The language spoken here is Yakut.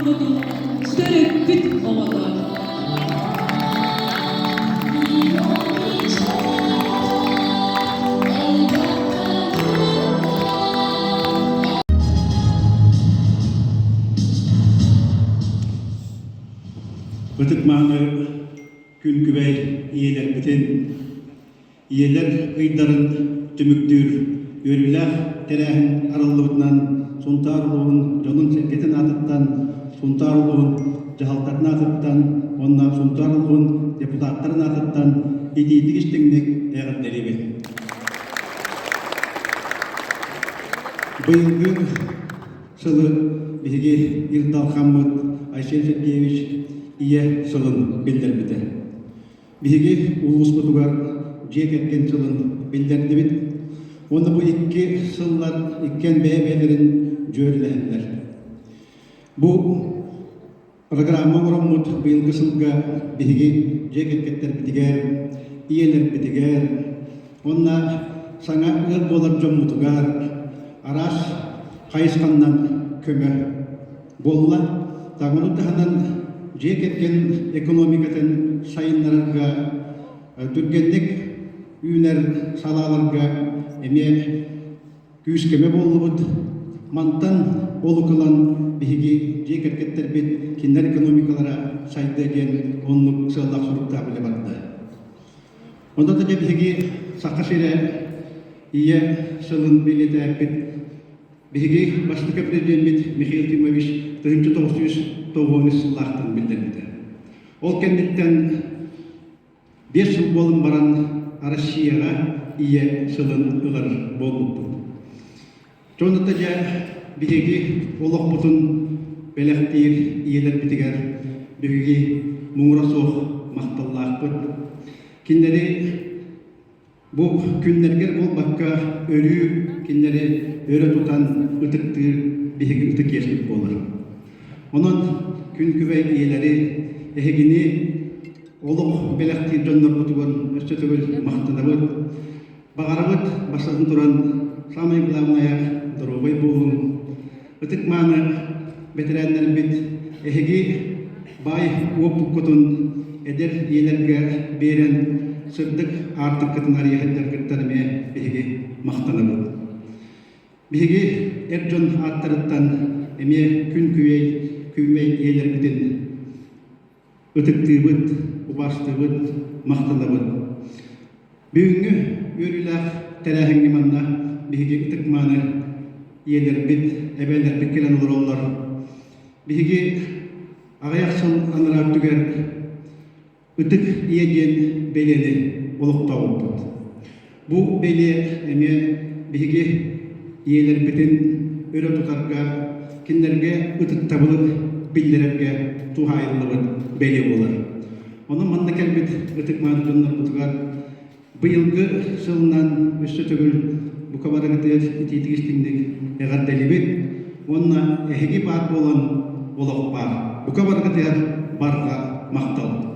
оҥорбутун төрөппүт оҕото. Ытык-мааны күн күбэй ийэлэрбитин, ийэлэр ыйдарын түмүктүүр үөрүүлээх тэрээһин арыллыбытынан Сунтаар улууһун дьонун-сэргэтин аатыттан, Сунтаар улууһун дьаһалтатын аатыттан уонна Сунтаар улууһун депутаттарын аатыттан итиитик-истиҥник эҕэрдэлиибин. Быйылгы сылы биһиги Ил Дархаммыт Айсен Сергеевич Ийэ сылын биллэрбитэ. Биһиги улууспутугар дьиэ кэргэн сылын биллэрдибит уонна бу икки сыллар иккиэн бэйэ-бэйэлэрин дьүөрэлэһэллэр. Бу программа оҥороммут быйылгы сылга биһиги дьиэ кэргэттэрбитигэр, ийэлэрбитигэр уонна саҥа ыал буолар дьоммутугар араас хайысханнан көмө буолла. Ону таһынан дьиэ кэргэн экономикатын сайыннарарга түргэнник үүнэр салааларга эмиэ күүс-көмө буоллубут. Мантан олук ылан биһиги дьиэ кэргэттэрбит кинилэр экономикалара сайдыа диэн оннук сыаллаах соруктаах үлэ барда. Онно да биһиги Саха сирэ Ийэ сылын бэлиэтээппит. Биһиги бастакы президеммит Михаил Тимович 1990 сыллаахтан биллэрбитэ. Ол кэнниттэн 5 сыл буолан баран Россияҕа Ийэ сылын ылар буолбуппут. Дьонута дьэ биһиги олохпутун бэлэхтиир ийэлэрбитигэр биһиги муҥура суох махталлаахпыт. Кинилэри бу күннэргэр буолбакка өрүү кинилэри өрө тутан ытыктыыр биһиги ытык иэспит буолар. Онон күн күбэй ийэлэри эһигини олох бэлэхтиир дьоннорбутугар өссө төгүл махтанабыт. Баҕарабыт, бастатан туран, самое главное, доруобай буолуҥ. Ытык-мааны бэтэрээннэрбит, эһиги баай уоппуккутун эдэр ийэлэргэ биэрэн, сырдык аартыккытын арыйа сылдьаргыттан эмиэ биһиги махтанабыт. Биһиги эр дьон ааттарыттан эмиэ күн күбэй күбэй ийэлэрбитин ытыктыыбыт, убаастыыбыт, махтанабыт. Бүгүҥҥү үөрүүлээх тэрээһиҥҥэ манна биһиги ытык-мааны ийэлэрбит, эбээлэрбит кэлэн олороллор. Биһиги аҕыйах сыл анараа өттүгэр Ытык ийэ диэн бэлиэни олохтообуппут. Бу бэлиэ эмиэ биһиги ийэлэрбитин өрө тутарга, кинилэргэ ытыктабылы биллэрэргэ туһаайыллыбыт бэлиэ буолар. Онон манна кэлбит ытык-мааны дьоннорбутугар быйылгы сылынан өссө төгүл бука барыгытыгар итиитик истиҥник эҕэрдэлибит уонна эһиги баар буолан олох баар. Бука барыгытыгар барҕа махтал!